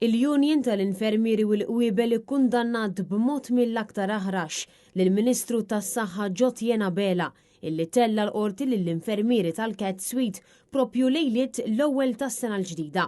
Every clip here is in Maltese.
Il-Union tal-Infermieri u l-Qwiebel ikkundannat b'mod mill-aktar aħrax lill-Ministru tas-Saħħa Jotjen Abela illi tella' l-Qorti lill-infermieri tal-Cat Suite propju lejliet l-ewwel tas-sena l-ġdida.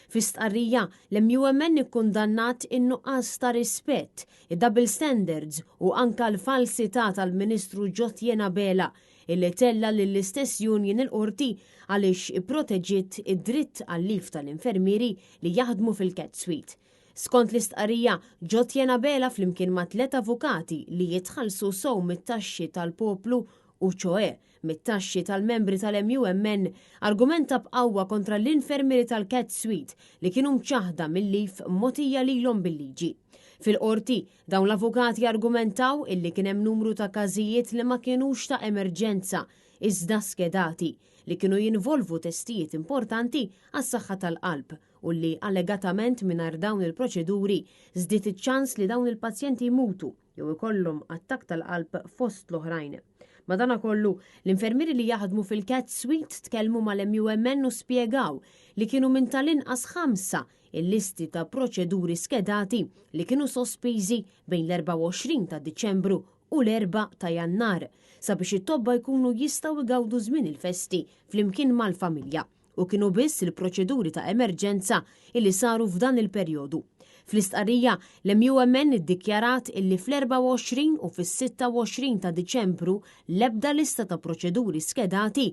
Fi stqarrija, l-MUMN ikkundannat in-nuqqas ta' rispett, id-double standards u anka l-falsità tal-Ministru Jotjen Abela illi tella' lill-istess union il-Qorti għaliex ipproteġiet id-dritt għal-leave tal-infermieri li jaħdmu fil-Cat Suite. Skont l-istqarrija, Jotjen Abela flimkien ma' tliet avukati li jitħallsu sew mit-taxxi tal-poplu u ċoe mit-taxxi tal-membri tal-MUMN argumenta b'qawwa kontra l-infermieri tal-Cat Suite li kienu mċaħħda mil-leave mogħtija lilhom bil-liġi. Fil-Qorti, Dawn l-avukati argumentaw illi kien hemm numru ta' każijiet li ma kinux ta' emerġenza iżda skedati li kienu jinvolvu testijiet importanti għas-saħħa tal-qalb u li allegatament mingħajr dawn il-proċeduri żdied iċ-ċans li dawn il-pazjenti jmutu jew ikollhom attakk tal-qalb fost l-oħrajn. Madanakollu, l-infermieri li jaħdmu fil-Cat Suite tkellmu mal-MUMN u spjegaw li kienu minn tal-inqas ħamsa il-listi ta' proċeduri skedati li kienu sospiżi bejn l-24 ta' Diċembru u l-erbgħa ta' Jannar sabiex it-tobba jkunu jistgħu jgawdu żmien il-festi flimkien mal-familja u kienu biss il-proċeduri ta' emerġenza illi saru f'dan il-perjodu. Fl-istqarrija, l-MUMN iddikjarat illi fl-24 u fis-26 ta' Diċembru l-ebda lista ta' proċeduri skedati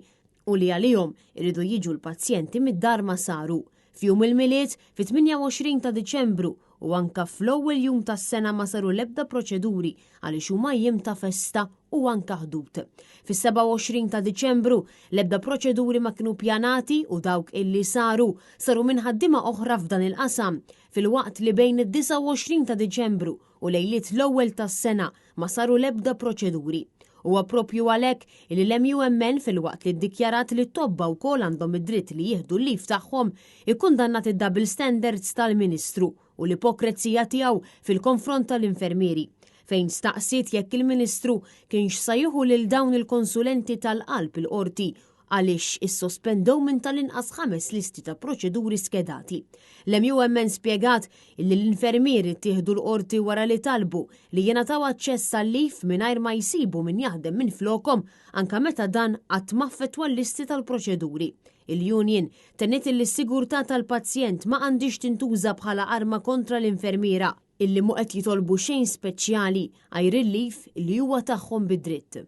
u li għalihom iridu jiġu l-pazjenti mid-dar ma saru. F'Jum il-Milied, fit-28 ta' Diċembru, u anka fl-ewwel jum tas-sena ma saru l-ebda proċeduri għaliex huma jiem ta' festa u anka Ħdud. Fis-27 ta' Diċembru, l-ebda proċeduri ma kienu pjanati u dawk illi saru, saru minn ħaddiema oħra f'dan il-qasam, filwaqt li bejn id-29 ta' Diċembru u lejliet l-ewwel tas-sena ma saru l-ebda proċeduri. Huwa proprju għalhekk illi l-MUMN filwaqt li ddikjarat li t-tobba wkoll għandhom id-dritt li jieħdu l-leave tagħhom, ikkundannat id-double standards tal-Ministru u l-ipokrezija tiegħu fil-konfront tal-infermieri, fejn staqsiet jekk il-Ministru kienx sa jieħu lil dawn il-konsulenti tal-qalb il-Qorti għaliex issospendew minn tal-inqas ħames listi ta' proċeduri skedati. L-MUMN spjegat illi l-infermieri ttieħdu l-Qorti wara li talbu li jingħataw aċċess għal-leave mingħajr ma jsibu min jaħdem minflokhom anke meta dan qatt m'affettwa l-listi tal-proċeduri. Il-union tenniet illi s-sigurtà tal-pazjent ma għandhiex tintuża bħala arma kontra l-infermiera illi mhu qed jitolbu xejn speċjali għajr il-leave li huwa tagħhom bi dritt.